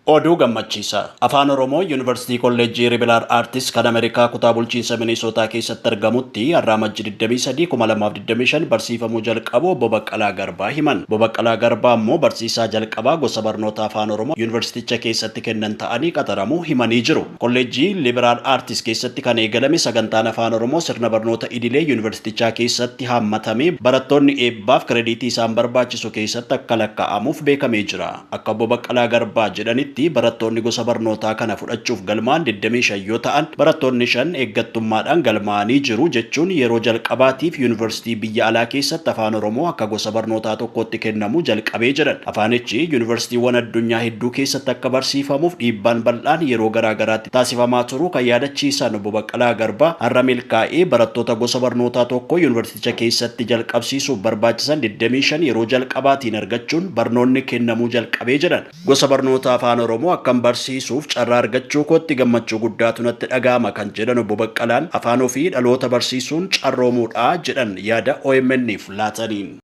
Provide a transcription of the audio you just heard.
Oduu gammachiisaa. Afaan Oromoo Yuunivarsiitii Kolleejjii Liberal Arts kan Ameerikaa kutaa bulchiinsa Minisootaa keessatti argamutti har'a Amajjii 23, 2025 barsiifamuu jalqabu Obbo Baqqalaa Garbaa himan. Obbo Baqqalaa Garbaa ammoo barsiisaa jalqabaa gosa barnoota Afaan Oromoo yuunivarsiiticha keessatti kennan ta'anii qaxaramuu himanii jiru. Kolleejjii Liberal Arts keessatti kan eegalame sagantaan Afaan Oromoo sirna barnoota idilee yuunivarsiitichaa keessatti haammatamee barattoonni eebbaaf kirediitii isaan barbaachisu keessatti akka lakkaa'amuuf beekamee jira. Akka Obbo Baqqalaa Garbaa jedhanitti, barattoonni gosa barnootaa kana fudhachuuf galmaa'an 25 yoo ta'an, barattoonni 5 eeggattummaadhaan galmaa'anii jiru jechuun yeroo jalqabaatiif yuunivarsiitii biyya alaa keessatti Afaan Oromoo akka gosa barnootaa tokkootti kennamuu jalqabee jedhan. Afaanichi yuunivarsiitiiwwan addunyaa hedduu keessatti akka barsiifamuuf dhiibbaan bal'aan yeroo garaa garaatti taasifamaa turuu kan yaadachiisan Obbo Baqqalaa Garbaa, har'a milkaa'ee barattoota gosa barnootaa tokko yuunivarsiiticha keessatti jalqabsiisuuf barbaachisan 25 yeroo jalqabaatiin argachuun barnoonni kennamuu jalqabee jedhan. Gosa barnoota Afaan Oromoo akkan barsiisuuf carraa argachuu kootti gammachuu guddaatu natti dhaga'ama kan jedhan Obbo Baqqalaan, afaan ofii dhaloota barsiisuun carroomuudha jedhan yaada OMN'f laataniin.